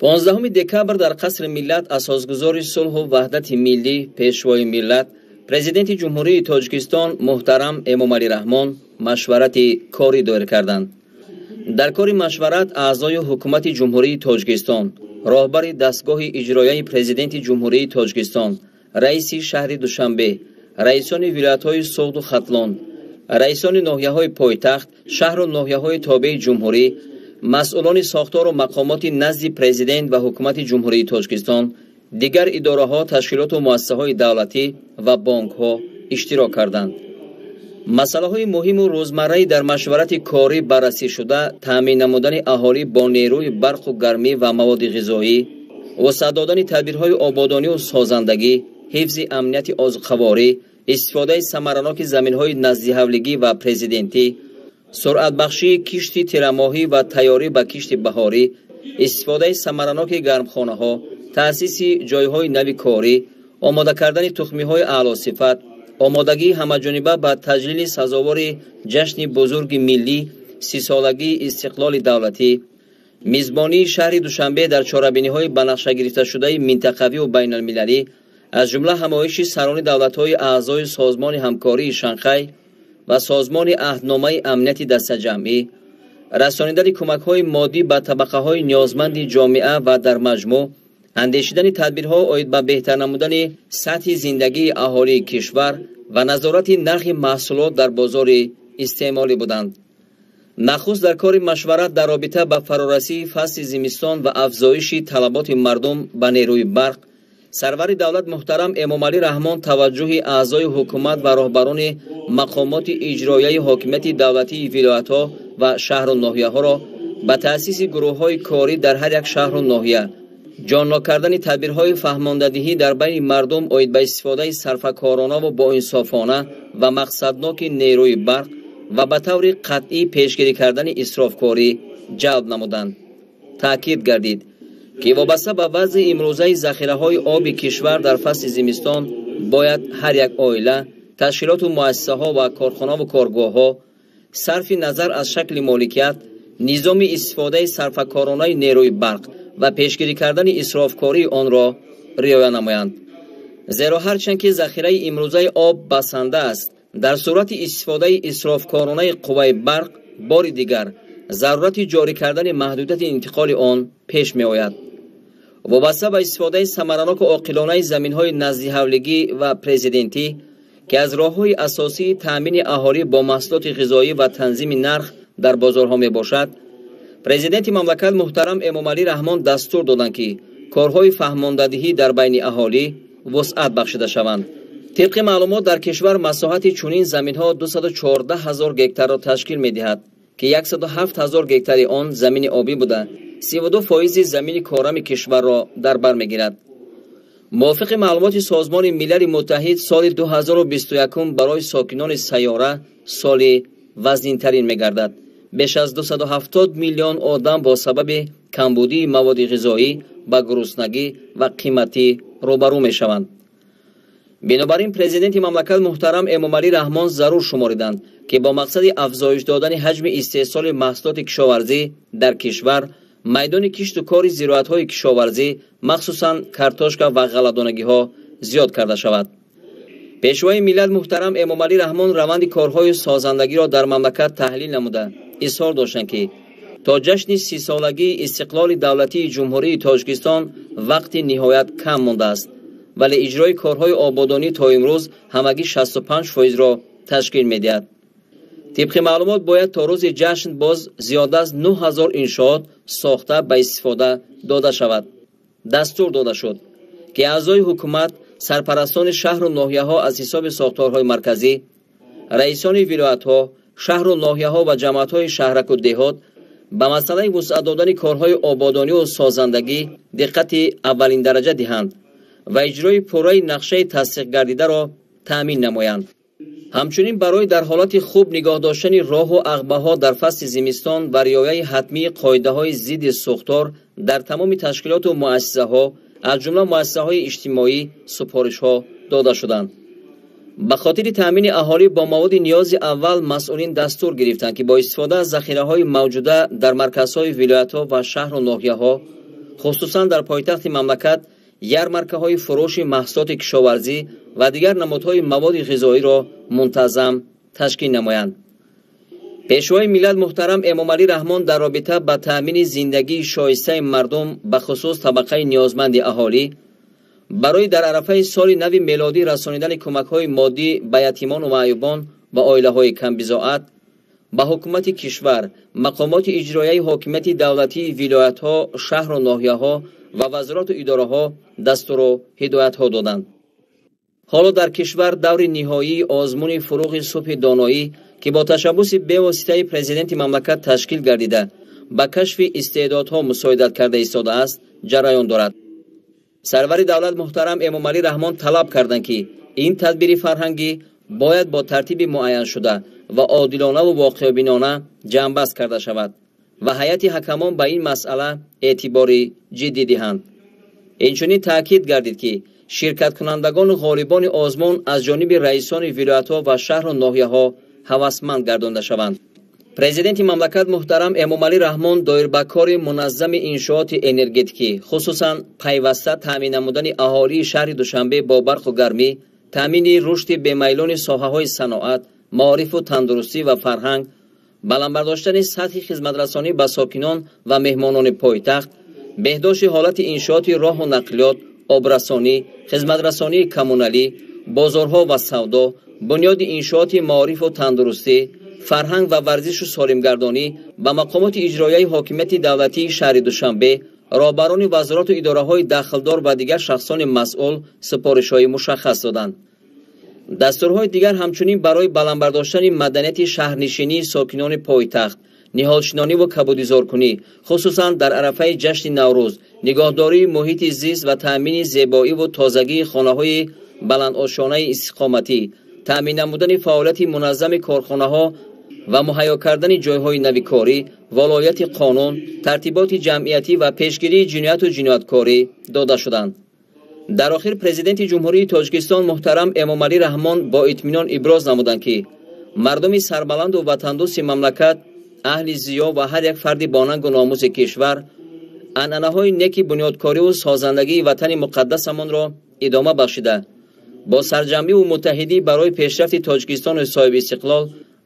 15 декабр дар Қасри Миллат асосгузори сулҳу ваҳдати миллӣ, Пешвои миллат, Президенти Ҷумҳурии Тоҷикистон муҳтарам Эмомалӣ Раҳмон машварати корӣ доир карданд. Дар кори машварат аъзои Ҳукумати Ҷумҳурии Тоҷикистон, роҳбари дастгоҳи иҷроияи Президенти Ҷумҳурии Тоҷикистон, раиси шаҳри Душанбе, раисони вилоятҳои Суғду Хатлон, раисони ноҳияҳои пойтахт, шаҳру ноҳияҳои тобеи ҷумҳурӣ, масъулони сохтору мақомоти назди Президент ва Ҳукумати Ҷумҳурии Тоҷикистон, дигар идораҳо, ташкилоту муассисаҳои давлатӣ ва бонкҳо иштирок карданд. Масъалаҳои муҳиму рӯзмарраи дар машварати корӣ баррасӣ шуда таъмин намудани аҳолӣ бо нерӯи барқу гармӣ ва маводи ғизоӣ, вусъат додани тадбирҳои ободонию созандагӣ, ҳифзи амнияти озуқаворӣ, истифодаи самараноки заминҳои наздиҳавлигӣ ва президентӣ, суръатбахшии кишти тирамоҳӣ ва тайёрӣ ба кишти баҳорӣ, истифодаи самараноки гармхонаҳо, таъсиси ҷойҳои нави корӣ, омода кардани тухмиҳои аълосифат, омодагии ҳамаҷониба ба таҷлили сазовори ҷашни бузурги миллӣ, 30-солагии истиқлоли давлатӣ, мизбонии шаҳри Душанбе дар чорабиниҳои ба нақша гирифташудаи минтақавию байналмилалӣ, аз ҷумла ҳамоиши сарони давлатҳои аъзои Созмони ҳамкории Шанхай ва Созмони аҳдномаи амнияти дастаҷамъӣ, расонидани кӯмакҳои моддӣ ба табақаҳои ниёзманди ҷомеа ва дар маҷмӯъ андешидани тадбирҳо оид ба беҳтар намудани сатҳи зиндагии аҳолии кишвар ва назорати нархи маҳсулот дар бозори истеъмолӣ буданд. Нахуст дар кори машварат дар робита ба фарорасии фасли зимистон ва афзоиши талаботи мардум ба нерӯи барқ, сарвари давлат муҳтарам Эмомалӣ Раҳмон таваҷҷӯҳи аъзои ҳукумат ва роҳбарони мақомоти иҷроияи ҳокимияти давлатии вилоятҳо ва шаҳру ноҳияҳоро ба таъсиси гурӯҳҳои корӣ дар ҳар як шаҳру ноҳия, ҷоннок кардани тадбирҳои фаҳмондадиҳӣ дар байни мардум оид ба истифодаи сарфакоронаву боинсофона ва мақсадноки нерӯи барқ ва ба таври қатъӣ пешгирӣ кардани исрофкорӣ ҷалб намуданд. Таъкид гардид, ки вобаста ба вазъи имрӯзаи захираҳои оби кишвар дар фасли зимистон бояд ҳар як оила, ташкилоту муассисаҳо ва корхонаву коргоҳҳо сарфи назар аз шакли моликият, низоми истифодаи сарфакоронаи нерӯи барқ ва пешгирӣ кардани исрофкории онро риоя намоянд. Зеро ҳарчанд ки захираи имрӯзаи об басанда аст, дар сурати истифодаи исрофкоронаи қувваи барқ бори дигар зарурати ҷорӣ кардани маҳдудияти интиқоли он пеш меояд. Вобаста ба истифодаи самараноку оқилонаи заминҳои наздиҳавлигӣ ва президентӣ, ки аз роҳҳои асосии таъмини аҳолӣ бо маҳсулоти ғизоӣ ва танзими нарх дар бозорҳо мебошад, Президенти мамлакат муҳтарам Эмомалӣ Раҳмон дастур доданд, ки корҳои фаҳмондадиҳӣ дар байни аҳолӣ вусъат бахшида шаванд. Тибқи маълумот, дар кишвар масоҳати чунин заминҳо 214 ҳазор гектарро ташкил медиҳад, ки 107 ҳазор гектари он замини обӣ буда, 32% замини корами кишварро дар бар мегирад. Мувофиқи маълумоти Созмони Милали Муттаҳид, соли 2021 барои сокинони сайёра соли вазнинтарин мегардад. Беш аз 270 миллион одам бо сабаби камбудии маводи ғизоӣ ба гуруснагӣ ва қиматӣ рӯбарӯ мешаванд. Бинобар ин Президенти мамлакат муҳтарам Эмомалӣ Раҳмон зарур шумориданд, ки бо мақсади афзоиш додани ҳаҷми истеҳсоли маҳсулоти кишоварзӣ дар кишвар, майдони кишту кори зироатҳои кишоварзӣ, махсусан картошка ва ғалладонагиҳо зиёд карда шавад. Пешвои миллат муҳтарам Эмомалӣ Раҳмон раванди корҳои созандагиро дар мамлакат таҳлил намуда, изҳор доштанд, ки то ҷашни 30-солагии истиқлоли давлатии Ҷумҳурии Тоҷикистон вақти ниҳоят кам мондааст, вале иҷрои корҳои ободонӣ то имрӯз ҳамагӣ 65%-ро ташкил медиҳад. Тибқи маълумот, бояд то рӯзи ҷашн боз зиёда аз 9000 иншоот сохта ба истифода дода шавад. Дастур дода шуд, ки аъзои ҳукумат, сарпарастони шаҳру ноҳияҳо аз ҳисоби сохторҳои марказӣ, раисони вилоятҳо, шаҳру ноҳияҳо ва ҷамоатҳои шаҳраку деҳот ба масъалаи вусъат додани корҳои ободониву созандагӣ диққати аввалиндараҷа диҳанд ва иҷрои пурраи нақшаи тасдиқгардидаро таъмин намоянд. Ҳамчунин барои дар ҳолати хуб нигоҳ доштани роҳу ағбаҳо дар фасли зимистон ва риояи ҳатмии қоидаҳои зидди сӯхтор дар тамоми ташкилоту муассисаҳо, аз ҷумла муассисаҳои иҷтимоӣ, супоришҳо дода шуданд. Ба хотири таъмини аҳолӣ бо маводи ниёзи аввал масъулин дастур гирифтанд, ки бо истифода аз захираҳои мавҷуда дар марказҳои вилоятҳо ва шаҳру ноҳияҳо Хусусан дар пойтахти мамлакат ярмаркаҳои фурӯши маҳсулоти кишоварзӣ ва дигар намудҳои маводи ғизоиро мунтазам ташкил намоянд. Пешвои миллат муҳтарам Эмомалӣ Раҳмон дар робита ба таъмини зиндагии шоистаи мардум, бахусус табақаи ниёзманди аҳолӣ, барои дар арафаи соли нави мелодӣ расонидани кӯмакҳои моддӣ ба ятимону маъюбон ва оилаҳои камбизоат, ба ҳукумати кишвар, мақомоти иҷроияи ҳокимияти давлатии вилоятҳо, шаҳру ноҳияҳо ва вазорату идораҳо дастуру ҳидоятҳо доданд. Ҳоло дар кишвар даври ниҳоии озмуни фурӯғи субҳи доноӣ, ки бо ташаббуси бевоситаи президенти мамлакат ташкил гардида, ба кашфи истеъдодҳо мусоидат карда истодааст, ҷараён дорад. Сарвари давлат муҳтарам Эмомалӣ Раҳмон талаб карданд, ки ин тадбири фарҳангӣ бояд бо тартиби муайяншуда ва одилонаву воқеъбинона ҷамъбаст карда шавад ва ҳайати ҳакамон ба ин масъала эътибори ҷиддӣ диҳанд. Инчунин таъкид гардид, ки ширкаткунандагону ғолибони озмун аз ҷониби раисони вилоятҳо ва шаҳру ноҳияҳо ҳавасманд гардонда шаванд. Президенти мамлакат муҳтарам Эмомалӣ Раҳмон доир ба кори муназзами иншооти энергетикӣ, хусусан пайваста таъмин намудани аҳолии шаҳри Душанбе бо барқу гармӣ, таъмини рушди бемайлони соҳаҳои саноат, маорифу тандурустӣ ва фарҳанг, баланд бардоштани сатҳи хизматрасонӣ ба сокинон ва меҳмонони пойтахт, беҳдошти ҳолати иншооти роҳу нақлиёт, обрасонӣ, хизматрасонии коммуналӣ, бозорҳо ва савдо, бунёди иншооти маорифу тандурустӣ, фарҳанг ва варзишу солимгардонӣ ба мақомоти иҷроияи ҳокимияти давлатии шаҳри Душанбе, роҳбарони вазорату идораҳои дахлдор ва дигар шахсони масъул супоришҳои мушаххас доданд. Дастурҳои дигар ҳамчунин барои баланд бардоштани маданияти шаҳрнишинии сокинони пойтахт, ниҳолшинониву кабудизоркунӣ, хусусан дар арафаи ҷашни Наврӯз, нигоҳдории муҳити зист ва таъмини зебоиву тозагии хонаҳои баландошонаи истиқоматӣ, таъмин намудани фаъолияти муназзами корхонаҳо ва муҳайё кардани ҷойҳои навикорӣ, волояти қонун, тартиботи ҷамъиятӣ ва пешгирии ҷинояту ҷинояткорӣ дода шуданд. Дар охир Президенти Ҷумҳурии Тоҷикистон муҳтарам Эмомалӣ Раҳмон бо итминон иброз намуданд, ки мардуми сарбаланду ватандӯсти мамлакат, аҳли зиё ва ҳар як фарди бонангу номуси кишвар анъанаҳои неки бунёдкориву созандагии ватани муқаддасамонро идома бахшида, бо сарҷамъиву муттаҳидӣ барои пешрафти Тоҷикистони соҳибистиқлол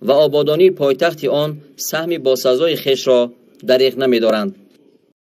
ва ободонии пойтахти он саҳми босазои хешро дариғ намедоранд.